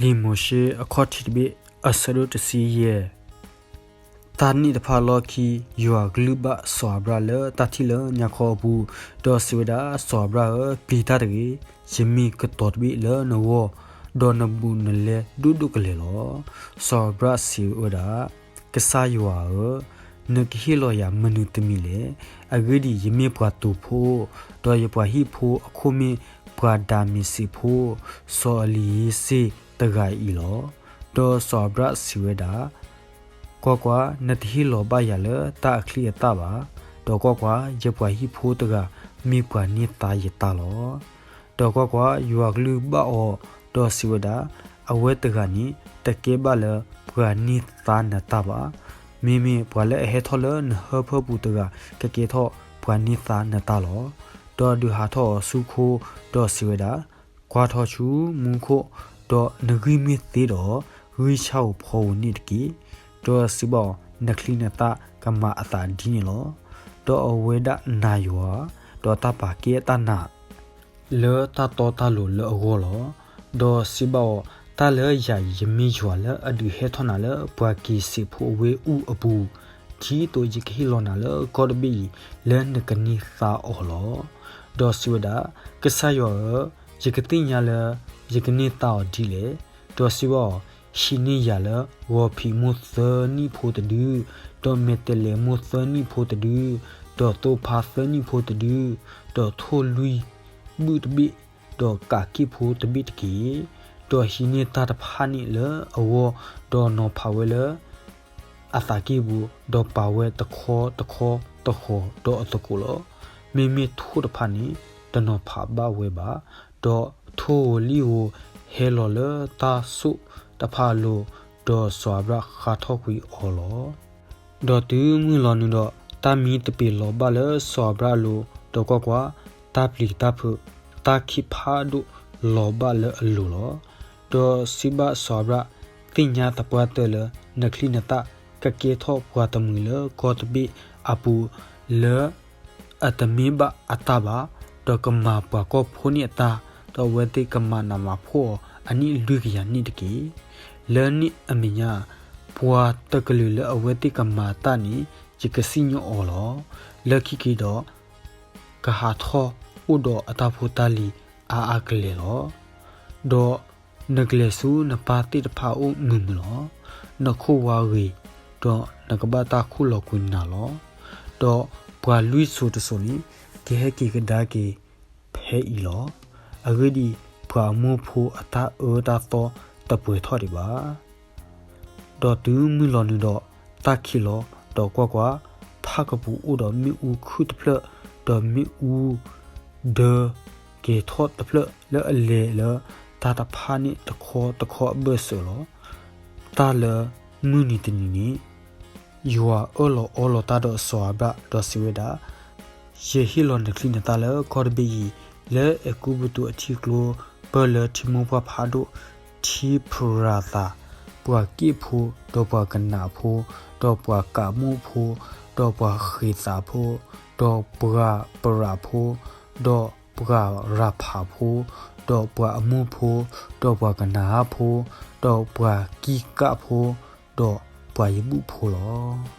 လံာ်မိၤၡ့အခီၣ်ထံးတဘ့ၣ် အဆၢဒိၣ်တဆံယဲၢ်. တၢ်န့ၣ်တဖၣ်အလီၢ်ခံ ယွၤကလုၢ်ဘၣ်စီၤအၤဘြၣ်လၢတၢ်ထံၣ်လၢညါခီအပူၤ, ဒီးစံးဝဲဒၣ်, စီၤအၤဘြၣ်ဧၢ, ပျံၤတၢ်တဂ့ၤ, ယမ့ၢ်ကတီၤတဘ့ၣ်လၢနဂီၢ်, ဒီးနဘူးနလဲဒိၣ်ဒိၣ်ကလဲာ်လီၤ. စီၤအၤဘြၣ်စံးဝဲဒၣ်, ကစၢ်ယွၤဧၢ, နကဟ့ၣ်လီၤယၤမနုၤတမံၤလဲၣ်. အဂ့ၢ်ဒ်အံၤ, ယမ့ၢ်ပှၤတူာ်ဖိ, ဒီးယပှၤဟံၣ်ဖိအခိၣ်မ့ၢ်ပှၤဒၤမ့းစ့းဖိ စီၤအလံၤယ့စ့ၣ်တဂၤအံၤလီၤ. ဒီးစီၤအၤဘြၣ်စံးဝဲဒၣ်, ကွၢ်ကွၢ်, နတဟ့ၣ်လီၤဘၣ်ယၤလၢတၢ်အချံအသၣ်ဘၣ်. ဒီးကွၢ်ကွၢ်, ယပှၤဟံၣ်ဖိတဂၤမ့ၢ်ပှၤန့ၢ်သါယတၢ်လီၤ. ဒီးကွၢ်ကွၢ်, ယွၤကလုၢ်ဘၣ်အီၤ, ဒီးစံးဝဲဒၣ်, အဝဲတဂၤန့ၣ် တကဲဘၣ်လၢပှၤန့ၢ်သါနတၢ်ဘၣ်. မ့မ့ၢ်ပှၤလၢအဟဲထီၣ်လၢနဟၢဖၢပူၤတဂၤ ကကဲထီၣ်ပှၤန့ၢ်သါနတၢ်လီၤ. ဒီးဒုးဟးထီၣ်အီၤဆူခိ, ဒီးစံးဝဲဒၣ်, ကွၢ်ထီၣ်ဆူမူခိၣ်, ဒီးနဂံၢ်မ့ၢ်သ့ဒီး, ဂံၢ်ဆၣ်ဧိၤဖီဧိၤန့ၣ်တက့ၢ်. ဒီးစံးဘၣ်အီၤ, နချံနသၣ်ကမၤအသးဒ်န့ၣ်လီၤ. ဒီးအဝဲဒၣ်နာ်ယွၤ, ဒီးတၢ်ပာ်ကဲအတၢ်နာ် လၢတၢ်တီတၢ်လိၤလၢအဂီၢ်လီၤ. ဒီးစံးဘၣ်အီၤ, တၢ်လၢယၤယမ့ၢ်ယွၤလၢအဒုးဟဲထီၣ်နၤလၢပှၤက့ၤစ့းဖိအဝ့ၢ်အူၣ်အပူၤ, ဒ်သိးယကဟ့ၣ်လီၤနၤလၢကီၢ်တဘ့ၣ်အံၤ လၢနကန့ၢ်သါအီၤလီၤ. ဒီးစံးဝဲဒၣ်, ကစၢ်ယွၤဧၢ, ယကသ့ၣ်ညါလၢ ယကန့ၢ်သါအီၤဒ်လဲၣ်. ဒီးစံးဘၣ်အီၤ, ဟံးန့ၢ်ယၤလၢဂီၤဖံးမိၢ်သၢနံၣ်ဖိတဒု, ဒီးမဲာ်တဲးလဲးမိၢ်သၢနံၣ်ဖိတဒု, ဒီးသိဖါသၢနံၣ်ဖိတဒု, ဒီးထိၣ်လွံၢ်ဘုၣ်တဘ့ၣ်, ဒီးကးက့ၣ်ဖိတဘ့ၣ်တက့ၢ်. ဒီးဟံးန့ၢ်တၢ်တဖၣ်န့ၣ်လၢအဂီၢ်, ဒီးနီၤဖးဝဲလၢ အသးကံၢ်ပူၤ, ဒီးပာ်ဝဲတခီတခီတဃီၤဒီးအသကိးလီၤ. မ့မ့ၢ်ထိၣ်တဖၣ်န့ၣ် တနီၤဖးဘၣ်ဝဲဘၣ်. ဒီးထိၣ်ဧိၤလံၣ်ဧိၤဟဲလီၤလၢတၢ်စိၣ်တဖၣ်အလိၤ, ဒီးစီၤအၤဘြၣ်ဃါထီၣ်ကွံာ်အီၤလီၤ. ဒီးတုၤမုၢ်လီၤနုာ်ဒီး, တၢ်မံသပ့ၤလီၤဘၣ်လၢစီၤအၤဘြၣ်အလိၤ, ဒီးကွၢ်ကွၢ်, တၢ်ပျံၤတၢ်ဖုး, တၢ်ခံးဖးဒိၣ်လီၤဘၣ်လၢအလိၤလီၤ. ဒီးစံးဘၣ်စီၤအၤဘြၣ်, သ့ၣ်ညါသပှၢ်တၢၢ်လၢ နချံနသၣ်ကကဲထီၣ်ပှၤတမှံၤလၢကီၢ်တဘ့ၣ်အပူၤလၢ အတမ့ၢ်ဘၣ်အတၢ်ဘၣ်, ဒီးကမၤပှၤကီၢ်ဖိန့ၣ်အတၢ်, ဒီးအဝဲသ့ၣ်ကမၤနးမၤဖှီၣ်အီၤအနံၣ်လွံၢ်ကယၤန့ၣ်တက့ၢ်. လၢန့ၣ်အမဲာ်ညါ, ပှၤတကလုာ်လၢအဝဲသ့ၣ်ကမၤတၢ်န့ၣ် ယကစံၣ်ညီၣ်အီၤလီၤ. လၢခံက့ၤဒီး, ကဟးထီၣ်အိၣ်ဒီးအတၢ်ဖိတၢ်လံၤအါအါကလဲာ်လီၤ. ဒီးနကလဲၤဆူနပၢ်သ့ၣ်တဖၣ်အအိၣ်မုာ်မုာ်လီၤ. နခိၣ်ဝါဂ့ၤ, ဒီးနကဘၣ်တၢ်ခူၣ်လီၤကွံာ်နၤလီၤ. ဒီးပှၤလွံၢ်စိၤတစိၤန့ၣ် ကဟဲက့ၤကဒါက့ၤဖဲအံၤလီၤ. အဂ့ၢ်ဒ်အံၤ, ပှၤအမိၢ်ဖိအတၢ်အၢတၢ်သီတပှဲၤထီၣ်ဒံးဘၣ်. ဒီးတုၤမုၢ်လီၤနုာ်ဒီး, တၢ်ခံးလီၤ, ဒီးကွၢ်ကွၢ်, ဖၣ်ကပူၤအိၣ်ဒီးမ့ၣ်အူခုၣ်တဖျၢၣ်, ဒီးမ့ၣ်အူဒၢကဲၤထီၣ်တဖျၢၣ်လၢအလဲၤလၢတၢ်တဖၣ်န့ၣ်တခီတခီအဘၢၣ်စၢၤလီၤ. တၢ်လၢမုၢ်နံၤတနံၤန့ၣ် ယွၤအၢၣ်လီၤအီလီၤတၢ်ဒီးစီၤအၤဘြၣ် ဒီးစံးဝဲဒၣ်, ယဟ့ၣ်လီၤနချံနသၣ်လၢကီၢ်တဘ့ၣ်အံၤ, လၢအဲၤကူပတူးအထံကျိ ပၢၢ်လၢထံမိၢ်ပှၢ်ဖးဒိၣ်, ထံဖရၤသး, ပှၤက့ၣ်ဖိ, ဒီးပှၤကနၤဖိ, ဒီးပှၤကးမိၣ်ဖိ, ဒီးပှၤဃ့ၤသးဖိ, ဒီးပှၤပရးဖိ, ဒီးပှၤရၤဖးဖိ, ဒီးပှၤအမိၢ်ဖိ, ဒီးပှၤကနၤအၣ်ဖိ, ဒီးပှၤကံကၣ်ဖိ, ဒီးပှၤယဘူၣ်ဖိလီၤ.